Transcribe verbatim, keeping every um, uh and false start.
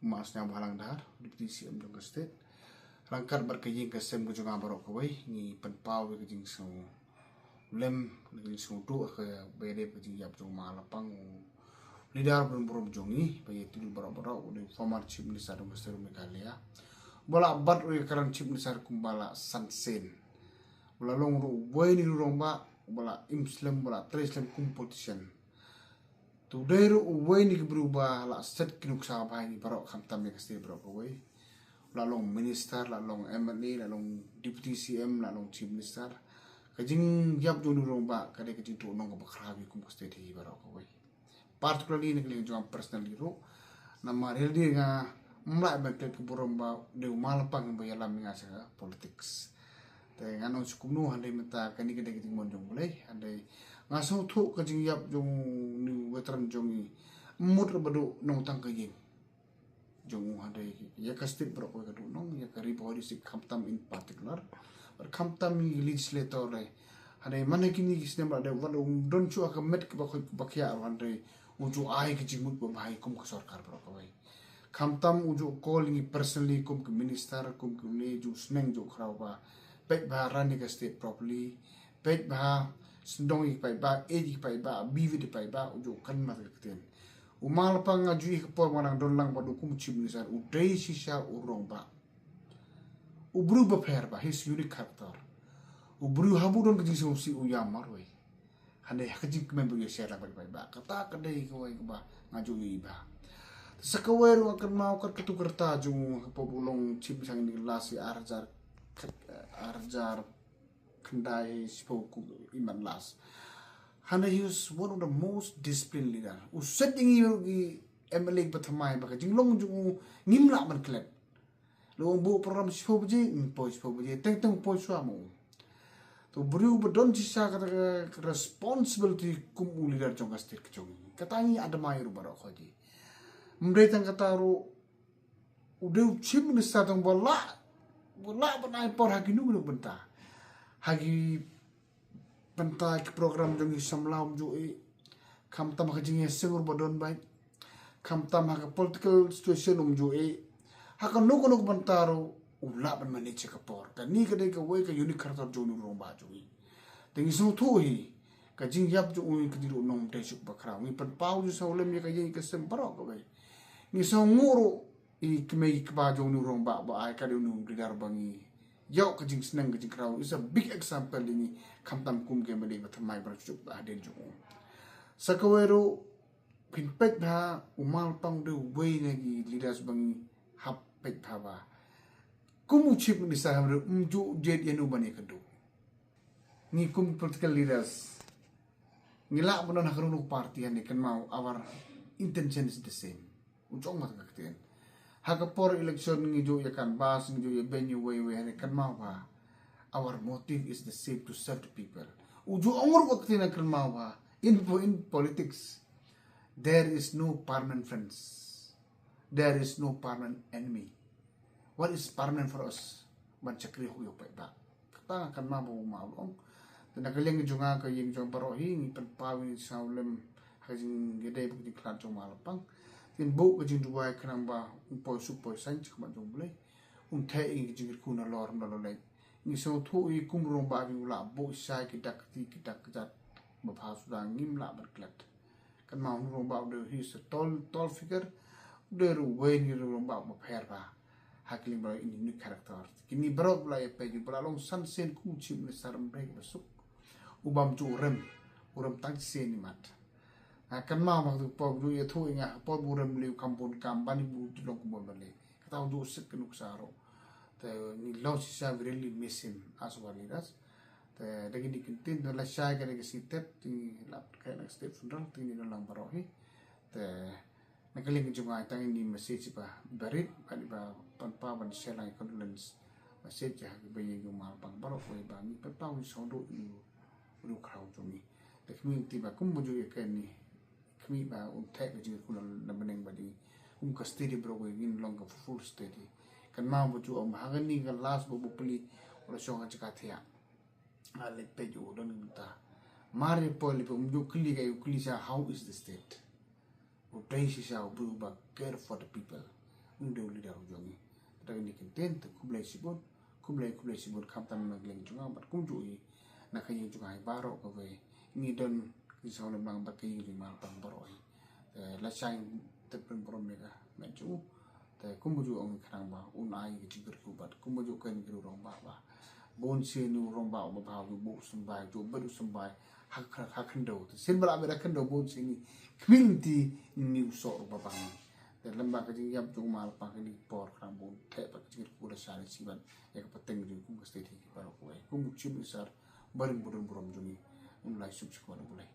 Mah Sniawbhalang Dhar, Deputy C M jong ka state. Ryngkat bad ka ïing ka sem ka jong nga baroh kawei, ngi pynpaw ïa ka jingsngewlem, ka jingsngewduh, ka ba ïadei ka jingïap jong u Ma Lapang, u leader burom burom jong ngi, ba ïa tulun baroh baroh, u dei u former Chief Minister jong ka state Meghalaya. Ba la bat u ïa ka ran Chief Minister kumba la san sien. Ba la long ruh uwei na ki rangbah, ba la im slem, ba la trei slem kum politician. Te u dei ruh uwei na ki briew ba la set ki nuksa ba ha ngi baroh khamtam ïa ka state baroh kawei. La long minister, la long M L A, la long deputy C M, la long chief minister. Ka jingïap jong u rangbah ka dei ka jingduh nong kaba khraw ïa kum ka state hi baroh kawei. Particularly na ka liang jong nga personally ruh. Namar ïa lade nga ym lah ban klet ka burom ba u dei u Ma Lapang ba ïalam ïa nga sha ka politics. Te ngan ong shu kumno, hynrei mynta kane ka dei ka jingmon jong U Blei, hynrei nga sngewthuh ka jingïap jong une u veteran jong ngi. Mut ruh ba duh nong tang ka ïing jong u, hynrei ïa ka state baroh kawei ka duh nong, ïa ka Ri Bhoi District khamtam in particular, bad khamtam ïa ki legislator lei. Hynrei man ha kine ki snem ba la dep, wat la um don shuh ha ka met kaba khoit kaba khiah ruh, hynrei u ju ai ka jingmut ba bha ïa kum ka sorkar baroh kawei. Khamtam u ju call ïa ngi personally kum ki minister, kum ki une, ju sneng ju khraw ba peit bha, run ïa ka state properly, peit bha, sngewdong ïa ki paidbah, ïeit ïa ki paidbah, bit ïa ki paidbah, u ju kynmaw ïa ka ktien. U Ma Lapang nga ju ïohi ka por ba nga dang don lang bad u kum u chief minister, u dei shisha u rangbah. U briew bapher bha, his unique character. U briew haba u don ka jingsngewsih u ïam marwei. Hynrei ha ka jingkmen ba u ïashare lang bad ki paidbah. Kata ka dei kawei kaba nga ju ïohi bha. Sa kawei ruh nga kynmaw kat katu ka rta jong u, ha ka por ba u long chief minister, ngi la shu ar hajar, ar hajar khyndai shiphew, kum i man last. Hynrei he was one of the most disciplined leader. U set ïa ngi ruh ki M L A ba thymmai ba ka jinglong jong u ngim lah ban klet. Lada u ong buh program shiphew baje, um poi shiphew baje, teng teng poi shuwa ma u. To, u briew ba don shisha kata ka responsibility kum u leader jong ka state ka jong ngi. Kata ngi admire ruh baroh kawei. Ym dei tang kata ruh, u dei u chief minister tang ba lah, ba lah ban ai por ha kino kino ki bynta. Ha ki bynta ki program jong ki samla um ju ïeh. Khamtam ha ka jingïaseng ruh ba don beit. Khamtam ha ka political situation um ju ïeh. Ha kano kano ka bynta ruh u lah ban manage ïa ka por. Kane ka dei kawei ka unique character jong une u rangbah jong ngi. Te ngi sngewthuh hi ka jingïap jong u, ka jingduh nong ym dei shuh kaba khraw. Ngi pynpaw jingsngewlem ïa ka ïing ka sem baroh kawei. Ngi sngewnguh ruh ïa i kmie i kpa jong une u rangbah ba ai kat ïa une u leader ba ngi ïoh ka jingsneng ka jingkhraw. Is a big example ïa ngi khamtam kum ki M L A ba thymmai ba shu jop hadien jong u. Sa kawei ruh, phin peit bha, u Ma Lapang u dei uwei na ki leaders ba ngi hap peit bha bha. Kum u chief minister, hynrei um ju jied ïano ban ïakynduh. Ngi kum political leaders ngi lah ban don ha kano kano ka party, hynrei kynmaw our intention is the same. U ju ong mat ka ktien. Ha ka por election ngi ju ïa canvass, ngi ju ïa beiñ uwei uwei, hynrei kynmaw bha our motive is the same, to serve the people. U ju ong ruh ka ktien, kynmaw bha in po-, in politics there is no permanent friends. There is no permanent enemy. What is permanent for us? Ban shakri hok ïa u paidbah. Kata nga kynmaw ba u Ma u ong. Te na ka liang jong nga, ka ïing jong baroh hi, ngi pynpaw ïa ka jingsngewlem ha ka jingïadei bad ka jingkhlad jong u Ma Lapang. Te ngin buh ka jingduwai khnang ba un poi suk poi saiñ sha khmat jong U Blei. Un theh ïa ngi ka jingkyrkhu nalor ym da leit. Ngi sngewthuh ïa kum u rangbah ba u lah buh shai ki dak kti ki dak kjat ba bha suda ngim lah ban klet. Kynmaw u rangbah u dei, he is a tall, tall figure. U dei ruh uwei na ki rangbah ba pher bha ha ki liang baroh, in unique character. Kine baroh ba la ïa peit, ba la long san sien kum u chief minister, ym dei kaba suk. U bym ju rem, u rem tang shisien imat. Nga kynmaw ba ha katu ka por u ju ïathuh ïa nga, ha ka por ba u rem lei u kam bun kam, ban ïa u ju long kum u M L A. Kata u ju set ka nuksa ruh. Te ngi long shisha, we really miss him as our leaders. Te da kine ki ktien, te lashai ka dei ka sngi Tết, te ngi la pynkheiñ na ka state funeral, te ngin ïa don lang baroh hi. Te na ka liang jong nga, tang ine i message ba barit, bad ba pynpaw ban share lang ïa condolence message ha kiba ïeit jong u Ma Lapang baroh kawei, ba ngi pynpaw ïa u sawdong u, u khraw jong ngi. Te khmih, te ba kumba ju ïa kane, khmih ba un theh ka jingkyrkhu na bneng bad ngi. Kum ka state baroh kawei ngin long ka full state. Kynmaw ba ju ong ha kane ka last ba u pli u la shong ha jaka thiah. Nga leit peit u don ka bynta. Mar ïa poi lei peit, um ju kylli ka, u kylli sha, how is the state? U dei shisha u briew ba care for the people. Un dei u leader jong ngi. Te da kane ka ktien te khublei shibun, khublei, khublei shibun khamtam na ka liang jong nga bad kumjuh hi na ka ïing jong nga hi baroh kawei. Ngi don ki sawdong lang bad ka ïing jong nga tang baroh hi. Te lashai te pynburom ïa ka met jong u. Te kumjuh ong khnang ba un ai ka jingkyrkhu bad kumjuh kren ki rangbah ba bun sien u rangbah ba bha u buh symbai, ju bad u symbai ha khyndew. Te sien ba la bad ha khyndew bun sien ngi khmih lynti ngi u soh ruh ba bang. Te lem bad ka jingïap jong u ma la pang kane por khnang ba un theh bad ka jingkyrkhu lashai lashai bad ïa ka pateng jong ngi kum ka state hi baroh kawei. Kum u Chief Minister barim budon burom jong ngi, un lai suk suk bad u Blei.